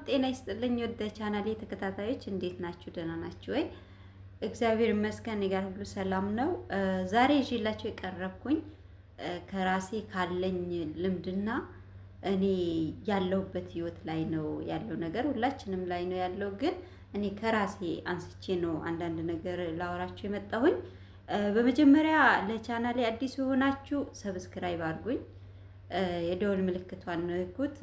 ጤና ይስጥልኝ ወደ ቻናሌ ተከታታዮች እንዴት ናችሁ? ደህና ናችሁ ወይ? እግዚአብሔር ይመስገን እኔ ጋር ሁሉ ሰላም ነው። ዛሬ ይዤላችሁ የቀረብኩኝ ከራሴ ካለኝ ልምድና እኔ ያለሁበት ህይወት ላይ ነው ያለው ነገር፣ ሁላችንም ላይ ነው ያለው። ግን እኔ ከራሴ አንስቼ ነው አንዳንድ ነገር ላወራችሁ የመጣሁኝ። በመጀመሪያ ለቻናሌ አዲስ የሆናችሁ subscribe አድርጉኝ፣ የደወል ምልክቷን ንኩት፣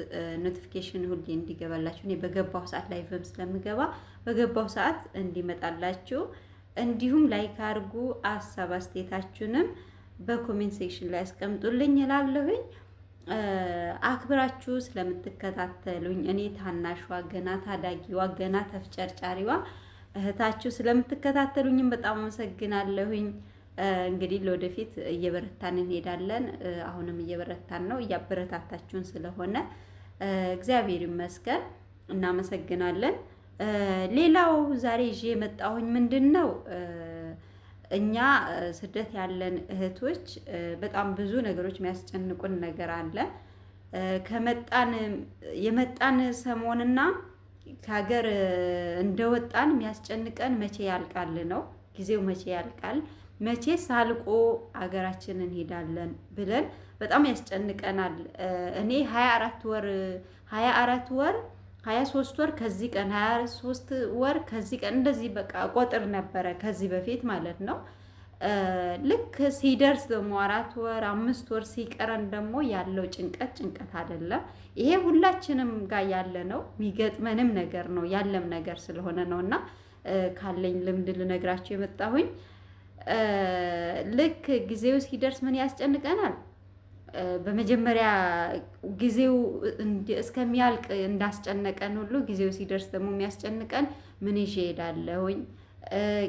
notification ሁሌ እንዲገባላችሁ እኔ በገባሁ ሰዓት live ም ስለምገባ በገባሁ ሰዓት እንዲመጣላችሁ፣ እንዲሁም like አድርጉ። ሀሳብ አስተያየታችሁንም በ comment section ላይ አስቀምጡልኝ እላለሁኝ። አክብራችሁ ስለምትከታተሉኝ፣ እኔ ታናሿ ገና ታዳጊዋ ገና ተፍጨርጫሪዋ እህታችሁ ስለምትከታተሉኝም በጣም አመሰግናለሁኝ። እንግዲህ ለወደፊት እየበረታን እንሄዳለን። አሁንም እየበረታን ነው፣ እያበረታታችሁን ስለሆነ እግዚአብሔር ይመስገን፣ እናመሰግናለን። ሌላው ዛሬ ይዤ የመጣሁኝ ምንድን ነው፣ እኛ ስደት ያለን እህቶች በጣም ብዙ ነገሮች የሚያስጨንቁን ነገር አለ። ከመጣን የመጣን ሰሞንና ከሀገር እንደወጣን የሚያስጨንቀን መቼ ያልቃል ነው። ጊዜው መቼ ያልቃል፣ መቼ ሳልቆ አገራችን እንሄዳለን ብለን በጣም ያስጨንቀናል። እኔ 24 ወር፣ 24 ወር፣ 23 ወር ከዚህ ቀን፣ 23 ወር ከዚህ ቀን እንደዚህ በቃ ቆጥር ነበረ ከዚህ በፊት ማለት ነው። ልክ ሲደርስ ደግሞ 4 ወር 5 ወር ሲቀረን ደግሞ ያለው ጭንቀት ጭንቀት አይደለም። ይሄ ሁላችንም ጋር ያለ ነው፣ የሚገጥመንም ነገር ነው፣ ያለም ነገር ስለሆነ ነው እና ካለኝ ልምድ ልነግራችሁ የመጣሁኝ። ልክ ጊዜው ሲደርስ ምን ያስጨንቀናል? በመጀመሪያ ጊዜው እስከሚያልቅ እንዳስጨነቀን ሁሉ ጊዜው ሲደርስ ደግሞ የሚያስጨንቀን ምን ይዤ እሄዳለሁኝ?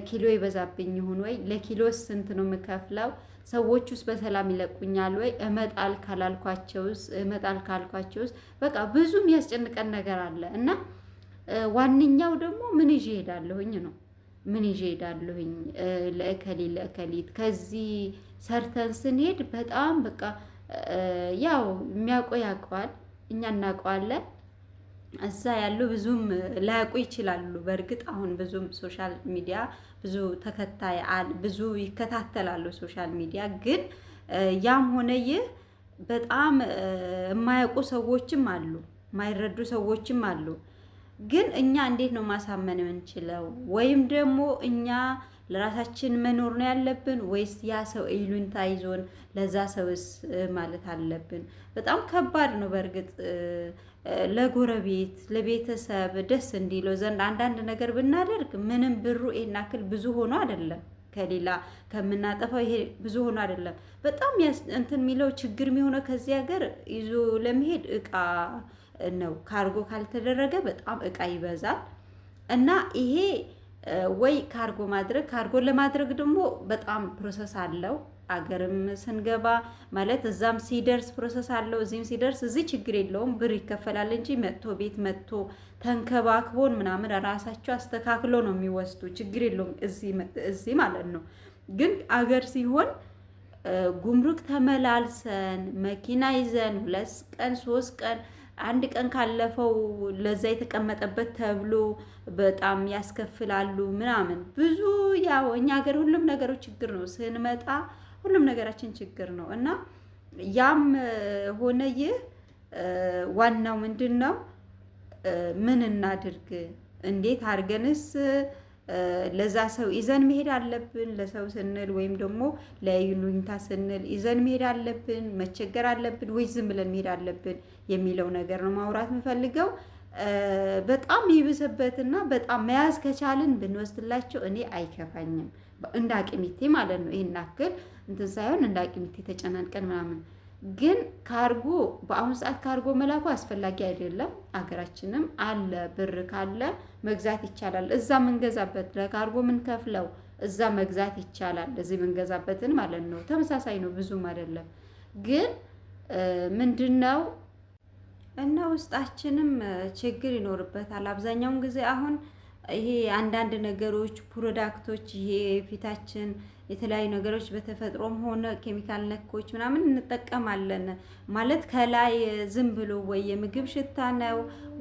ኪሎ ይበዛብኝ ይሁን ወይ? ለኪሎስ ስንት ነው የምከፍለው? ሰዎቹስ በሰላም ይለቁኛል ወይ? እመጣል ካላልኳቸውስ እመጣል ካልኳቸውስ? በቃ ብዙ የሚያስጨንቀን ነገር አለ እና ዋነኛው ደግሞ ምን ይዤ እሄዳለሁኝ ነው። ምን ይዤ እሄዳለሁኝ ለእከሌ ለእከሊት? ከዚህ ሰርተን ስንሄድ በጣም በቃ ያው የሚያውቀው ያውቀዋል፣ እኛ እናውቀዋለን። እዛ ያሉ ብዙም ላያውቁ ይችላሉ። በእርግጥ አሁን ብዙም social media ብዙ ተከታይ ብዙ ይከታተላሉ social media። ግን ያም ሆነ ይህ በጣም የማያውቁ ሰዎችም አሉ፣ የማይረዱ ሰዎችም አሉ። ግን እኛ እንዴት ነው ማሳመን የምንችለው? ወይም ደግሞ እኛ ለራሳችን መኖር ነው ያለብን ወይስ ያ ሰው ይሉኝታ ይዞን ለዛ ሰውስ ማለት አለብን? በጣም ከባድ ነው። በእርግጥ ለጎረቤት ለቤተሰብ ደስ እንዲለው ዘንድ አንዳንድ ነገር ብናደርግ ምንም ብሩ ይሄን ያክል ብዙ ሆኖ አይደለም፣ ከሌላ ከምናጠፋው ይሄ ብዙ ሆኖ አይደለም። በጣም እንትን የሚለው ችግር የሚሆነው ከዚህ ሀገር ይዞ ለመሄድ እቃ ነው። ካርጎ ካልተደረገ በጣም እቃ ይበዛል እና ይሄ ወይ ካርጎ ማድረግ፣ ካርጎ ለማድረግ ደግሞ በጣም process አለው። አገርም ስንገባ ማለት እዛም ሲደርስ process አለው፣ እዚህም ሲደርስ። እዚህ ችግር የለውም፣ ብር ይከፈላል እንጂ መጥቶ ቤት መጥቶ ተንከባክቦን ምናምን ራሳቸው አስተካክሎ ነው የሚወስዱ። ችግር የለውም እዚህ ማለት ነው። ግን አገር ሲሆን ጉምሩክ ተመላልሰን መኪና ይዘን 2 ቀን 3 ቀን፣ አንድ ቀን ካለፈው ለዛ የተቀመጠበት ተብሎ በጣም ያስከፍላሉ ምናምን ብዙ። ያው እኛ ሀገር ሁሉም ነገሮች ችግር ነው። ስንመጣ ሁሉም ነገራችን ችግር ነው እና ያም ሆነ ይህ ዋናው ምንድን ነው? ምን እናድርግ? እንዴት አድርገንስ ለዛ ሰው ይዘን መሄድ አለብን? ለሰው ስንል ወይም ደግሞ ለይሉኝታ ስንል ይዘን መሄድ አለብን? መቸገር አለብን ወይ ዝም ብለን መሄድ አለብን የሚለው ነገር ነው ማውራት የምፈልገው። በጣም ይብስበትና በጣም መያዝ ከቻልን ብንወስድላቸው እኔ አይከፋኝም። እንደ አቅሚቴ ማለት ነው። ይሄን ያክል እንትን ሳይሆን እንደ አቅሚቴ ተጨናንቀን ምናምን። ግን ካርጎ በአሁኑ ሰዓት ካርጎ መላኩ አስፈላጊ አይደለም። አገራችንም አለ፣ ብር ካለ መግዛት ይቻላል። እዛ የምንገዛበት ለካርጎ ምንከፍለው እዛ መግዛት ይቻላል። እዚህ የምንገዛበትን ማለት ነው። ተመሳሳይ ነው፣ ብዙም አይደለም። ግን ምንድነው እና ውስጣችንም ችግር ይኖርበታል። አብዛኛውን ጊዜ አሁን ይሄ አንዳንድ ነገሮች product ኦች፣ ይሄ ፊታችን የተለያዩ ነገሮች በተፈጥሮም ሆነ ኬሚካል ነኮች ምናምን እንጠቀማለን። ማለት ከላይ ዝም ብሎ ወይ የምግብ ሽታ ነው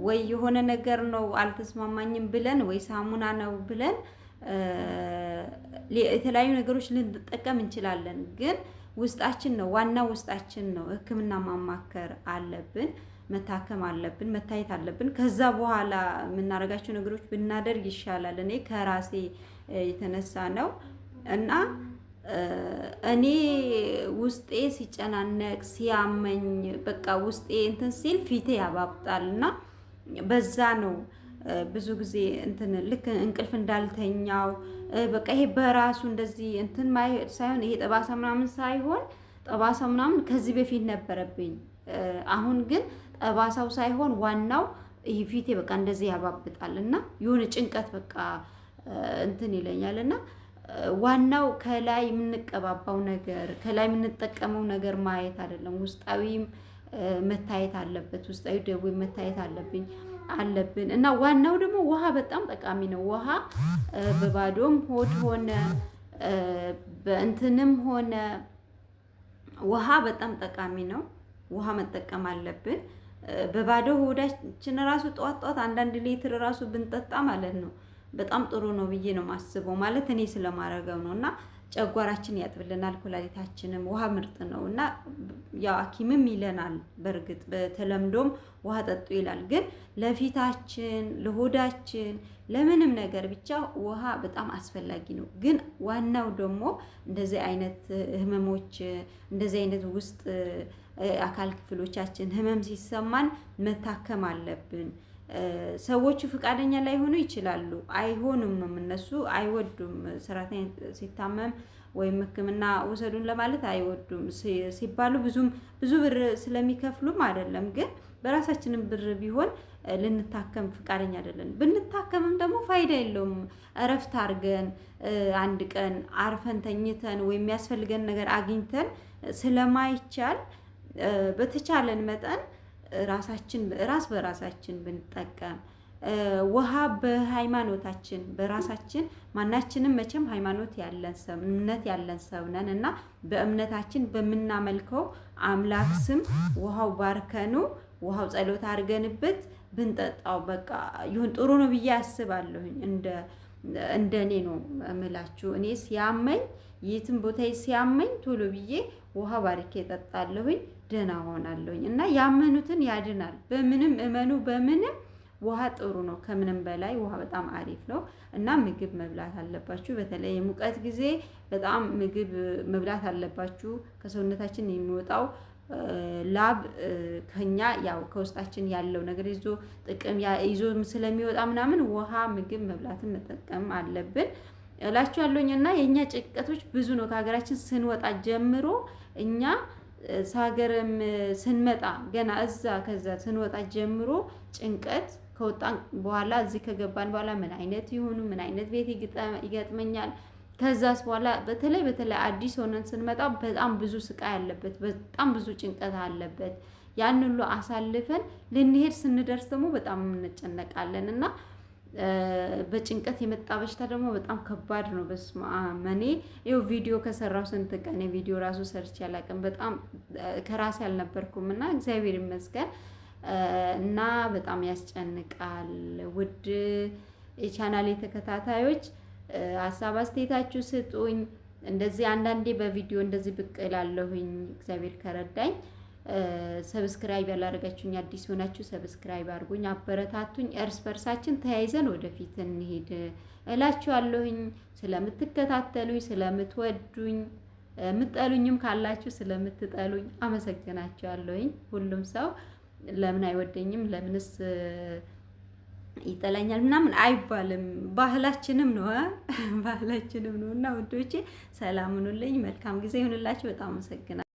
ወይ የሆነ ነገር ነው አልተስማማኝም ብለን ወይ ሳሙና ነው ብለን የተለያዩ ነገሮች ልንጠቀም እንችላለን። ግን ውስጣችን ነው ዋናው፣ ውስጣችን ነው። ሕክምና ማማከር አለብን፣ መታከም አለብን፣ መታየት አለብን። ከዛ በኋላ የምናደርጋቸው ነገሮች ብናደርግ ይሻላል። እኔ ከራሴ የተነሳ ነው እና እኔ ውስጤ ሲጨናነቅ ሲያመኝ በቃ ውስጤ እንትን ሲል ፊቴ ያባብጣል እና በዛ ነው ብዙ ጊዜ እንትን ልክ እንቅልፍ እንዳልተኛው በቃ ይሄ በራሱ እንደዚህ እንትን ሳይሆን ይሄ ጠባሳ ምናምን ሳይሆን ጠባሳ ምናምን ከዚህ በፊት ነበረብኝ። አሁን ግን ጠባሳው ሳይሆን ዋናው ይሄ ፊቴ በቃ እንደዚህ ያባብጣል እና የሆነ ጭንቀት በቃ እንትን ይለኛል እና ዋናው ከላይ የምንቀባባው ነገር ከላይ የምንጠቀመው ነገር ማየት አይደለም፣ ውስጣዊም መታየት አለበት። ውስጣዊ ደዌ መታየት አለብን እና ዋናው ደግሞ ውሃ በጣም ጠቃሚ ነው። ውሃ በባዶም ሆድ ሆነ በእንትንም ሆነ ውሃ በጣም ጠቃሚ ነው። ውሃ መጠቀም አለብን። በባዶ ሆዳችን ራሱ ጠዋት ጠዋት አንዳንድ ሊትር ራሱ ብንጠጣ ማለት ነው በጣም ጥሩ ነው ብዬ ነው የማስበው። ማለት እኔ ስለማረገው ነው እና ጨጓራችን ያጥብልናል፣ ኩላሊታችንም ውሃ ምርጥ ነው እና ያው ሐኪምም ይለናል። በእርግጥ በተለምዶም ውሃ ጠጡ ይላል። ግን ለፊታችን፣ ለሆዳችን፣ ለምንም ነገር ብቻ ውሃ በጣም አስፈላጊ ነው። ግን ዋናው ደግሞ እንደዚህ አይነት ህመሞች እንደዚህ አይነት ውስጥ አካል ክፍሎቻችን ህመም ሲሰማን መታከም አለብን። ሰዎቹ ፈቃደኛ ላይሆኑ ይችላሉ። አይሆኑም ነው እነሱ አይወዱም። ሰራተኛ ሲታመም ወይም ሕክምና ውሰዱን ለማለት አይወዱም ሲባሉ ብዙም ብዙ ብር ስለሚከፍሉም አይደለም። ግን በራሳችንም ብር ቢሆን ልንታከም ፈቃደኛ አይደለን። ብንታከምም ደግሞ ፋይዳ የለውም። እረፍት አድርገን አንድ ቀን አርፈን ተኝተን ወይም የሚያስፈልገን ነገር አግኝተን ስለማይቻል በተቻለን መጠን ራሳችን ራስ በራሳችን ብንጠቀም ውሃ በሃይማኖታችን በራሳችን ማናችንም መቼም ሃይማኖት ያለን ሰው እምነት ያለን ሰው ነን እና በእምነታችን በምናመልከው አምላክ ስም ውሃው ባርከኑ ውሃው ጸሎት አድርገንበት ብንጠጣው በቃ ይሁን ጥሩ ነው ብዬ አስባለሁኝ። እንደ እኔ ነው እምላችሁ። እኔ ሲያመኝ የትም ቦታ ሲያመኝ ቶሎ ብዬ ውሃ ባርኬ እጠጣለሁኝ፣ ደህና ሆናለሁኝ። እና ያመኑትን ያድናል። በምንም እመኑ፣ በምንም ውሃ ጥሩ ነው። ከምንም በላይ ውሃ በጣም አሪፍ ነው እና ምግብ መብላት አለባችሁ። በተለይ የሙቀት ጊዜ በጣም ምግብ መብላት አለባችሁ። ከሰውነታችን የሚወጣው ላብ ከኛ ያው ከውስጣችን ያለው ነገር ይዞ ጥቅም ይዞ ስለሚወጣ ምናምን ውሃ ምግብ መብላትን መጠቀም አለብን እላችኋለሁኝ። እና የእኛ ጭንቀቶች ብዙ ነው። ከሀገራችን ስንወጣ ጀምሮ እኛ ሀገርም ስንመጣ ገና እዛ ከዛ ስንወጣ ጀምሮ ጭንቀት ከወጣን በኋላ እዚህ ከገባን በኋላ ምን አይነት ይሆኑ ምን አይነት ቤት ይገጥመኛል። ከዛስ በኋላ በተለይ በተለይ አዲስ ሆነን ስንመጣ በጣም ብዙ ስቃይ አለበት፣ በጣም ብዙ ጭንቀት አለበት። ያን ሁሉ አሳልፈን ልንሄድ ስንደርስ ደግሞ በጣም እንጨነቃለን እና በጭንቀት የመጣ በሽታ ደግሞ በጣም ከባድ ነው። በስመ አብ እኔ ይኸው ቪዲዮ ከሰራው ስንት ቀን ቪዲዮ ራሱ ሰርቼ አላውቅም። በጣም ከራሴ አልነበርኩም እና እግዚአብሔር ይመስገን እና በጣም ያስጨንቃል። ውድ የቻናሌ ተከታታዮች ሀሳብ አስተያየታችሁ ስጡኝ። እንደዚህ አንዳንዴ በቪዲዮ እንደዚህ ብቅ እላለሁኝ እግዚአብሔር ከረዳኝ። subscribe ያላደረጋችሁኝ አዲስ ሆናችሁ subscribe አድርጉኝ፣ አበረታቱኝ። እርስ በርሳችን ተያይዘን ወደፊት እንሂድ እላችኋለሁኝ። ስለምትከታተሉኝ፣ ስለምትወዱኝ፣ የምትጠሉኝም ካላችሁ ስለምትጠሉኝ አመሰግናችኋለሁኝ። ሁሉም ሰው ለምን አይወደኝም ለምንስ ይጠላኛል ምናምን አይባልም። ባህላችንም ነው ባህላችንም ነው እና ውዶቼ ሰላም ሁኑልኝ። መልካም ጊዜ ይሁንላችሁ። በጣም አመሰግናለሁ።